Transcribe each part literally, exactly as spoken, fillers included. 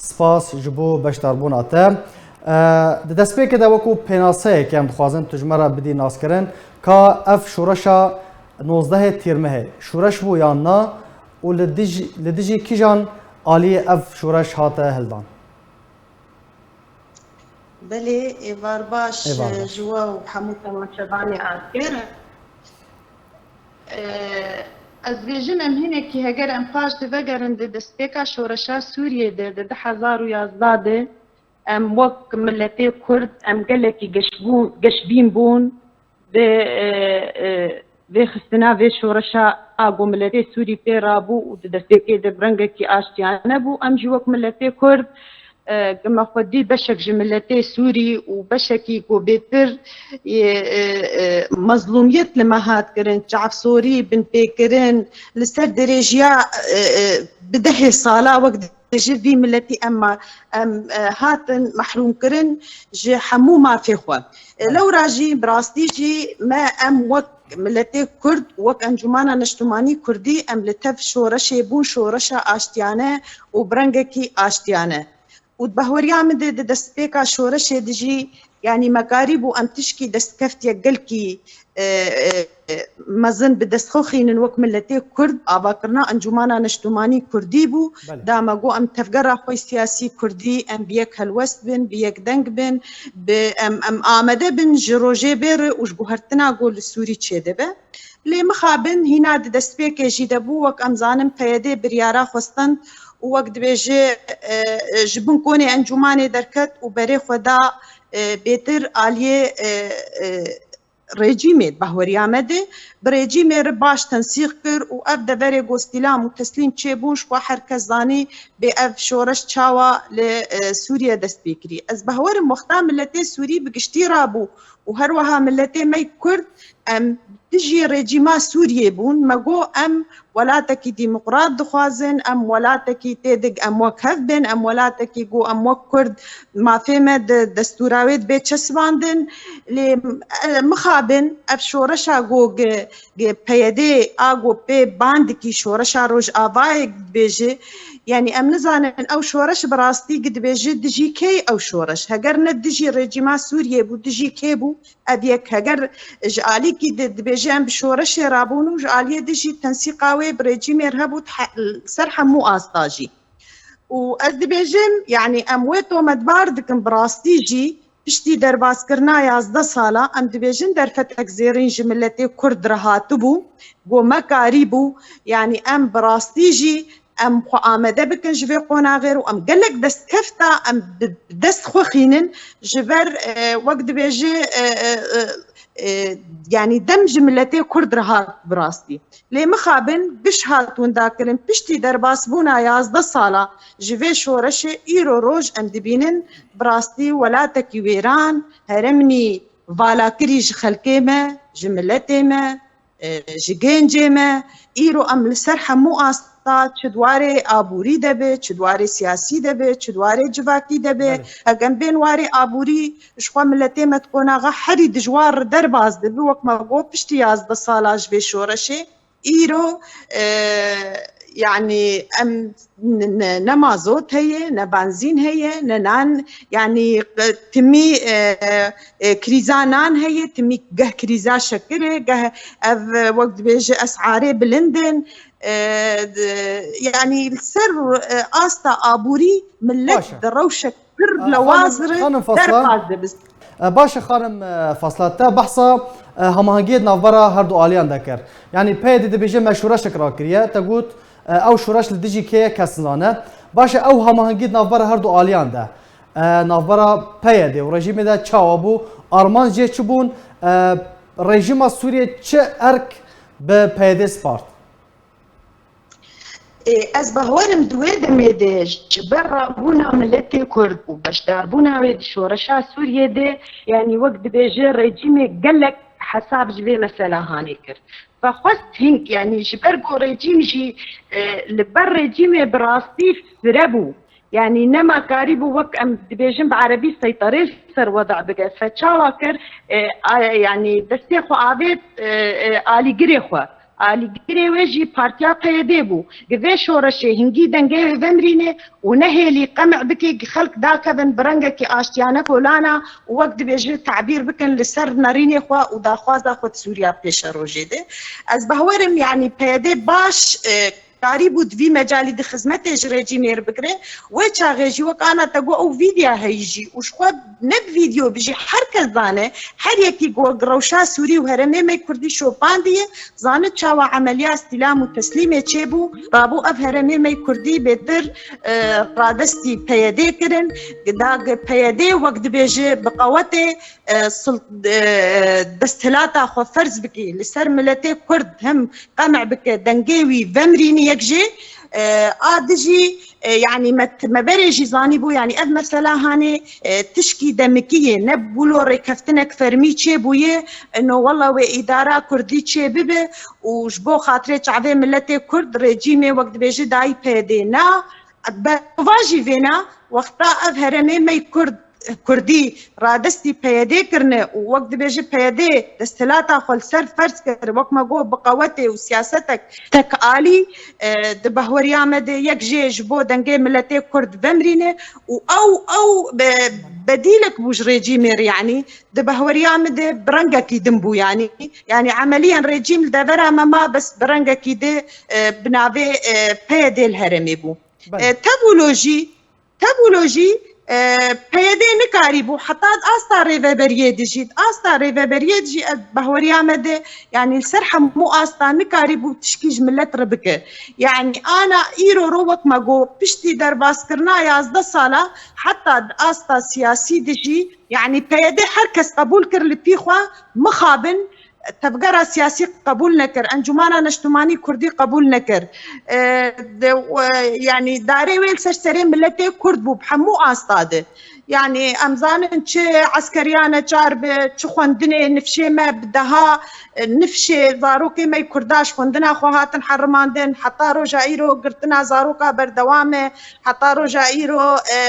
Spas ji bo beşdarbûna te. E, di destpêkê de wekû pênaseyekê em dixwazin tu ji me re bidî naskirin ka ev şoreşa nozdehê Tîrmehê şoreş bû yan na û li dij-, li dijî kîjan aliyê ev şoreş hate hildan? Belê, êvar baş, êvar baş, ji we û hemû temaşevanê Asker. Ee, ez dibêjim em hinekî heger em paş de vegerin di destpêka şoreşa Sûriyê de, di du hezar û yazdeh de em wek miletê Kurd em gelekî geşbû-, geşbîn bûn. Vê, e, e, vê xistina vê şoreşa a ku miletê Sûrî pê rabû û di destpêkê de bi rengekî aştiyane bû. Em jî wek miletê Kurd, e, gima xwedî beşek ji miletê Sûrî û beşekî ku bêtir, e, e, e, mezlûmiyet li me hat kirin, çavsorî, binpêkirin, li ser dirêjiya, e, e, bi dehê sala wek dibêje vî miletî em, em, e, hatin mehrûmkirin ji hemû mafê xwe. E, lewra jî, bi rastî jî me em wek miletê Kurd, wek Encûmana Neştimanî Kurdî, em li tev şoreşê bûn, şoreşa aştiyane û bi rengekî aştiyane. Û di bahweriya min de di destpêka şoreşê de jî, yanî me karîbû em tişkî destkeftiyek gelkî, e, e, mezin bi dest xwe xînin wek miletê Kurd, avakirina Encûmana Neştimanî Kurdî bû. Belê. Da me got em tevgera xwe siyasî Kurdî, em bi yek helwest bin, bi yek deng bin, bi, em, em amade bin ji rojê bê re û ji guhertina ku li Sûrî çêdibe. Lê mixabin hîna di destpêkê jî de bû, wek em zanin P Y D biryara xwe stend û wek dibêje, e, e, ji bin konê encûmanê derket û berê xwe da, e, bêtir aliyê, e, e, rejîmê, di bahweriya me de, bi rejîmê re baş tensîq kir û ev deverê ku îstîlam û teslîm çêbûn, ji xwe her kes zanî bê ev şoreş çawa li, e, Sûriye dest pê kirî. Ez bahwerim wexta miletê Sûrî bi giştî rabû û her wiha miletê me Kurd, em dijî rejîma Sûriyê bûn. Me got, em welatekî demokrat dixwazin, em welatekî têdik, em wek hev bin, em welatekî ku em wek Kurd mafê me di destûra wê dibê çesibandin. Lê, e, mixabin ev şoreşa ku gi-, gi P Y D a ku pê bandikî şoreşa Rojavayê dibêje, yanî em nizanin ew şoreş bi rastî gi dibêje dijî kê ew şoreş. Heger ne dijî rejîma Sûriyê bû, dijî kê bû? Ev yek heger ji alîkî di-, dibêje em bi şoreşê rabûn û ji aliyê din jî tensîqa wê bi rejîmê re hebû di he-, li ser hemû asta jî. Û ez dibêjim, yanî em wê tometbar dikin, bi rastî jî piştî derbazkirina yazdeh sala, em dibêjin derfetek zêrîn ji miletê Kurd re hatibû, ku me karîbû, yanî em bi rastî jî em xwe amade bikin ji vê qonaxê re û em gelek destkefta em bi dest xwe xînin ji ber, e, wek dibêje, e, e, e, e, yanî dem ji miletê Kurd re hat bi rastî. Lê mixabin giş hat windakirin piştî derbasbûna yazdeh sala ji vê şoreşê îro roj em dibînin bi rastî welatekî wêran, heremnî valakirî ji xelkê me, ji miletê me, e, ji gencê me, îro em li ser hemû asta, çi di warê aborî de be, çi di warê siyasî de be, çi di warê civakî de be. Belê. Heger em bên warê aborî, ji xwe miletê me di qonaxa herî dijwar re derbas dibe, wek me got piştî yazdeh sala ji vê şoreşê. Îro, e, yanî em ne, ne, ne mazot heye, ne benzîn heye, ne nan, yanî, e, timî, e, e, krîza nan heye, timî geh krîza şekirê, geh ev, e, wek dibêje esarê bilind in. E, di, yanî li ser, e, asta aborî millet Baş e. di rewşek pir E, lewaz xanim, re xanim Faslan. derbas dibe. E, baş e xanim, e, Faslan, te behsa, e, hemahengiyê di navbera her du aliyan de kir. Yanî P Y D dibêje me şoreşek rakiriye, te got, e, ew şoreş li dijî kê ye kes nizane. Baş e, ew hemahengî di navbera her du aliyan de, e, navbera P Y D û rejîmê de çawa bû? Armanc jê çi bûn? E, rejîma Sûriyê çi erk bi P Y D spart? Ê, ez bawerim di wê demê de ji ber rabûna miletê Kurd û beşdarbûna wê di şoreşa Sûriyê de, yanî wek dibêje rejîmê gelek hesab ji vê mesela hanê kir. Ve xwest hing, yanî ji ber ku rejîm jî, e, li ber rejîmê bi rastî fire bû. Yanî nema karîbû wek em dibêjin bi erebî seyterê ser weda bike. Fe çawa kir, e, a, yanî destê xwe avêt, e, e, alîgirê xwe. Alîgirê wê jî partiya P Y D bû. Gi vê şoreşê hingî dengê wê vemirîne û nehêlî qemî bike gi xelk dakevin bi rengekî aştiyane kolana û wek dibêje tabîr bikin li ser nerînê xwe û daxwaza xwe di Sûriya pêşerojê de. Ez bawerim, yanî P Y D baş, e, karîbû di vî mecalî di xizmetê ji rejîmê re bigire. Wê çaxê jî wek ana te got ew vîdya heyî jî û ji xwe ne bi vîdyo bijî her kes zane, her yekî ku wek rewşa Sûrî û herêmê me Kurdî şopandiye, zane çawa emeliya stîlam û teslîmê çêbû, rabû ev herêmê me Kurdî bêtir, e, radestî P Y D kirin, da P Y D wek dibêje bi qewetê, e, sil-, e, desthilata xwe ferz bikî, li ser miletê Kurd him qemî bike, dengê wî vemirînî yek jê, e, a dijî, e, yanî me, me berê jî zanîbû, yanî ev mesela hanê, e, tişkî demikî ye, ne bûlo rêkeftinek fermî çêbûye, e, no wela wê îdara Kurdî çê bibe û ji bo xatirê çavê miletê Kurd rejîmê wek dibêje dayî P Y D. Na, berva jî vêna wexta ev herêmê me Kurd Kurdî radestî P Y D kirine û wek dibêje P Y D desthilata xwe li ser ferz kir, wek me got bi qewetê û siyasetek tek alî, e, di bahweriya me de yek jê ji bo dengê miletê Kurd vemirîne û ew, ew be-, bedîlek bû ji rejîmê re, yanî di bahweriya me de bi rengekî din bû, yanî, yanî emeliyen rejîm li devera me ma bes bi rengekî de, e, bi navê, e, P Y D li herêmê bû. Belê. E, tevûlo jî Tevûlo jî, e, P Y D nikarîbû heta di asta rêveberiyê dijî, di asta rêveberiyê dijî, ez bahweriya me de, yanî li ser hemû asta nikarîbû tişkî ji milet re bike. Yanî ana îro ro wek me got, piştî derbazkirina yazdeh sala, heta di asta siyasî dijî, yanî P Y D her kes qebûl kir li pî xwe, mixabin, tevgera siyasî qebûl nekir, Encûmana Neştimanî Kurdî qebûl nekir. E, de, e, yanî darê wê li ser serê miletê Kurd bû, bi hemû asta de. Yanî em zanin çi eskeriya neçar bi, çi xwendinê nifşê me bi deha, e, nifşê zarokê me Kurda ji xwendina xwe hatin herimandin, heta roja îro girtina zaroka berdewam e, heta roja îro, e,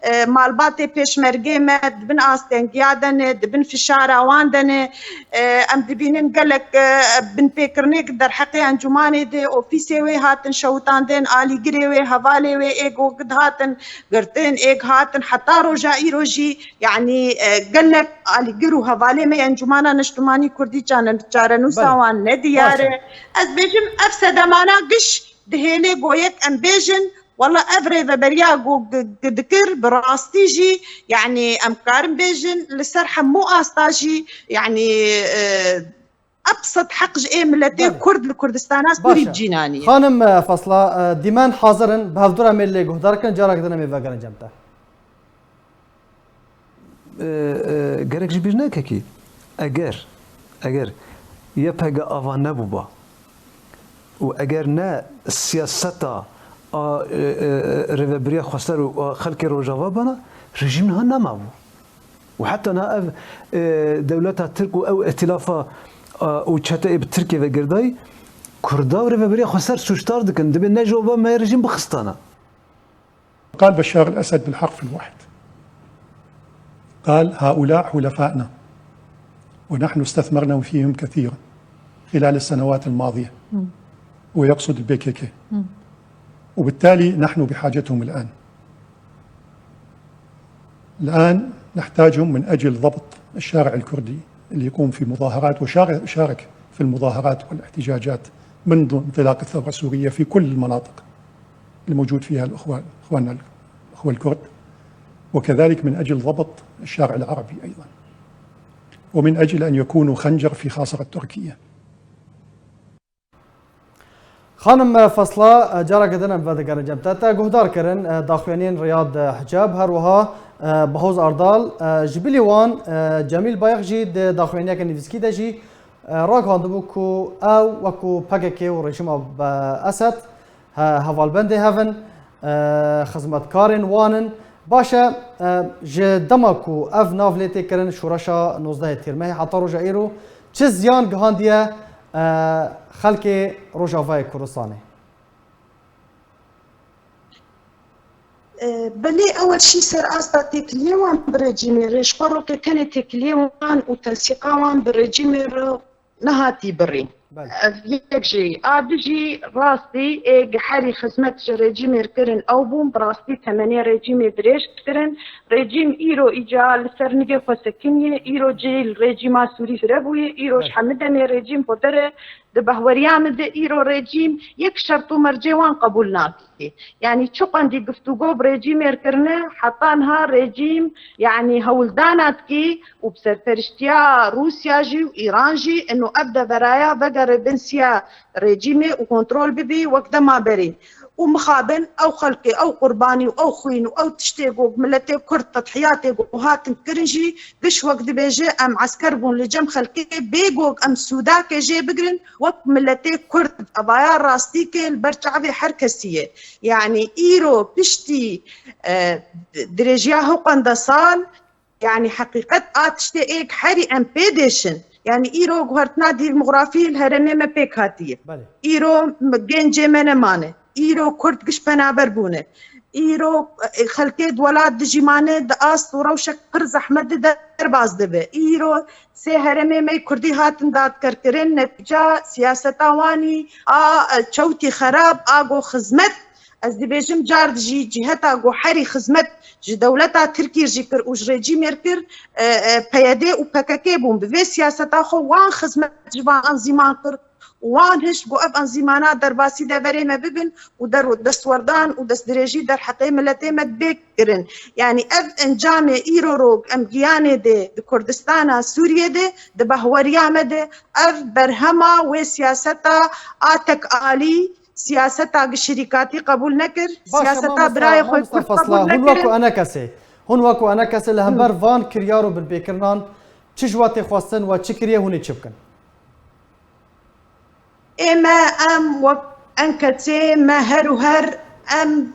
e, malbatê pêşmergê me di bin astengiya de ne, di bin fişara wan de ne. E, em dibînin gelek, e, binpêkirinê derheqê encûmanê de, ofîsê wê hatin şewitandin, alîgirê wê, hevalê wê, ê ku dihatin girtin, ê hatin heta roja îro jî, yanî, e, gelek alîgir û hevalê me Encûmana Neştimanî Kurdî çane-, çarenûsa Belê. wan ne diyar Baş e. e. Ez bêjim, ev sedemana giş dihêlê ku yek em bêjin, wela ev rêveberiya ku g-, g-, dikir, bi rastî jî, yanî em karin bêjin, li ser hemû asta jî, yanî, e, ebsed heq ji ê miletê Belê. Kurd li Kurdistana Baş Sûrî e. cînanî ye. Xanim, e, Fasla, e, dîmen hazir in, bi hevdû re em ê lê guhdar kin, careke din em ê vegerin cem te. E, e, gerek ji bîr neke kî, eger, eger Y P G ava nebûba û eger ne siyaseta a, e, e, e, rêvebiriya xweser û a xelkê Rojava bana, rejîm niha nemabû. Û heta niha ev, e, dewleta Tirk û ew îtîlafa, a, û çeteyê bi Tirkiyê ve girdayî, Kurda û rêvebiriya xweser sûcdar dikin. Dibê ne ji bo me rejîm bixistana. قال بشار الأسد بالحرف الواحد، قال: هؤلاء حلفائنا، ونحن استثمرنا فيهم كثيرا خلال السنوات الماضية. ويقصد البي كي كي. وبالتالي نحن بحاجتهم الآن. الآن نحتاجهم من أجل ضبط الشارع الكردي اللي يقوم في مظاهرات، وشار-، شارك في المظاهرات والاحتجاجات منذ انطلاق الثورة السورية في كل المناطق الموجود فيها الأخوة، إخواننا الأخوة الكرد، وكذلك من أجل ضبط الشارع العربي أيضًا، ومن أجل أن يكونوا خنجر في خاصرة تركيا. Xanim Fasla, careke din em vedigerin cem te. Te guhdar kirin, daxuyaniyên Riyad Hicab, her wiha Bahoz Ardal, ji bilî wan Cemîl Bayek jî di daxuyaniyeke nivîskî de jî ragihandibû ku ew wekû P K K û rejîma Esed he-, hevalbendê hev in, e, xizmetkarên wan in. Baş e, e, ji dema ku ev nav lê tê kirin, şoreşa nozdehê Tîrmehê heta roja îro çi ziyan gihandiye, e, xelkê Rojavayê Kurdistanê? E, belê ew şî ser asta têkiliyê wan bi rejîmê re, ji xwe rokê tenê têkiliyê wan û tensîqa wan bi rejîmê re nehatî birîn. Belê. Ev yek jî. A du jî rastî ê herî xizmet ji rejîmê kirin ew bûn, bi rastî temenê rejîmê dirêj kirin. Rejîm îro îca li ser nigê xwe sekiniye, îro cihê li rejîma Sûrî fire bûye, îro ji Belê. hemî demê rejîm xwe dere. Di bahweriya min de îro rejîm yek şert û mercê wan qebûl nake. Yanî çi qendî guftûgo bi rejîmê kirine, heta niha rejîm, yanî hewldana dike û bi serperiştiya Rûsya jî û Îran jî, ino ev deveraya vegere bin siya rejîmê û kontrol bibî wek dema berî. Û mixabin ew xelkê, ew qurbanî û ew xwîn û ew tiştê ku miletê Kurd tedhiyatê ku hatin kirin jî, giş wek dibêje, em esker bûn li cem xelkê, bê ku em sûdakê jê bigirin, wek miletê Kurd, evaya rastîkê li ber çavê her kesî ye. Yanî îro piştî, e, dirêjiya hewqenda sal, yanî heqîqet a tiştê êk herî em pê dêşin. Yanî îro guhertina dîmografî li herêmê me pêk hatiye. Belê. Îro gencê me nemane. Îro Kurd giş penaber bûne. Îro, e, xelkê di welat dijî mane, di ast û rewşek pir zehmet de derbas dibe. Îro sê herêmê me Kurdî hatin dadkerkirin, netîca siyaseta wanî a, e, çewtî xerab, a go xizmet. Ez dibêjim car jî ciheta go herî xizmet ji dewleta Tirkî jî kir û ji rejîmê kir, e, e, P Y D û P K K bûn. Bi vê siyaseta xwe wan xizmet ji van enzîman kir. Wan hişt ku ev enzîmana derbasî deverê me bibin û der-, destwerdan û destdirêjî derheqê miletê me bê kirin. Yanî ev encamê îro rok em giyanê de di Kurdistana Sûriyê de, di bahweriya me de ev berhema wê siyaseta a tekalî, siyaseta gişirîkatî qebûl nekir, Baş e, siyaseta mamosta, birayê xwe mamosta Kurd Fasla, qebûl hûn wekû nekir. enekesê, hûn wekû enekesê li hember van kiryar û binpêkirinan çi ji we tê xwestin we çi kiriye, hûn ê çi bikin? Ê me, em wek enkesê me her û her em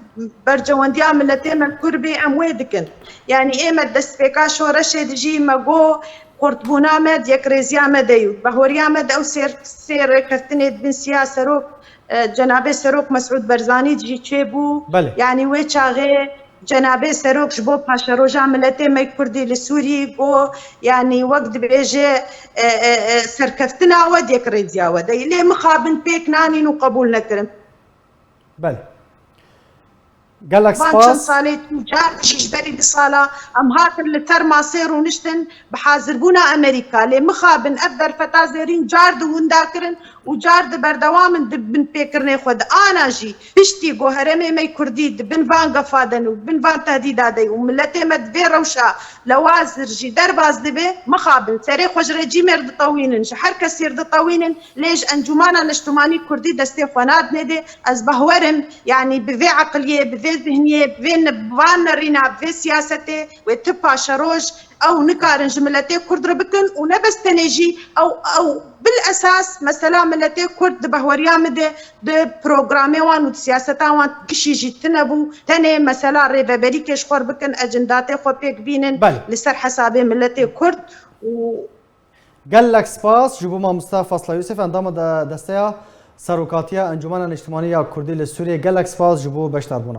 berjewendiya miletê me Kurd bê, em wê dikin. Yanî ê me destpêka şoreşê dijî me got, xurtbûna me di yekrêziya me de ye û bahweriya me de ew sêr, sê rêkeftinê di bin siya serok, e, cenabê serok Mesûd Berzanî dijî çêbû. Belê. Yanî wê çaxê Cenabê Serok ji bo paşeroja miletê me Kurdî li Sûrî got, yanî wek dibêje, e, e, e, serkeftina we di yekrêziya we de ye. Lê mixabin pêk nanîn û qebûl nekirin. Belê. Gelek spas. Van çend salê tu car jî ji berî du sala em hatin li ser masê rûniştin bi hazirbûna Amerîka. Lê mixabin ev derfeta zêrîn car di winda kirin û car di berdewam in di binpêkirinê xwe de. Ana jî piştî ku herêmê me Kurdî di bin van gefa de ne û bin van tehdîda de ye û miletê me di vê rewşa lewazir jî derbas dibe, mixabin serê xwe ji rejîmê re ditewînin, ji her kesî re ditewînin, lê ji Encûmana Neştimanî Kurdî destê xwe nadinê de. Ez bahwerim, yanî bi vê eqiliyê, bi vê zihniyê, bi vê ne-, bi van nerîna, bi vê siyasetê wê ti paşeroj ew nikarin ji miletê Kurd re bikin û ne bes tenê jî ew, ew bil esas mesela miletê Kurd di bahweriya min de di programê wan û di siyaseta wan gişî jî tune bû. Tenê mesela rêveberîkê ji xwe re bikin, ecindatê xwe pêk bînin Belê. li ser hesabê miletê Kurd û Gelek spas ji bo mamosta Fasla Yusuf, endama de desteya Serokatiya Encûmena Niştimanî ya Kurdî li Sûriyê. Gelek spas ji bo beşdarbûna.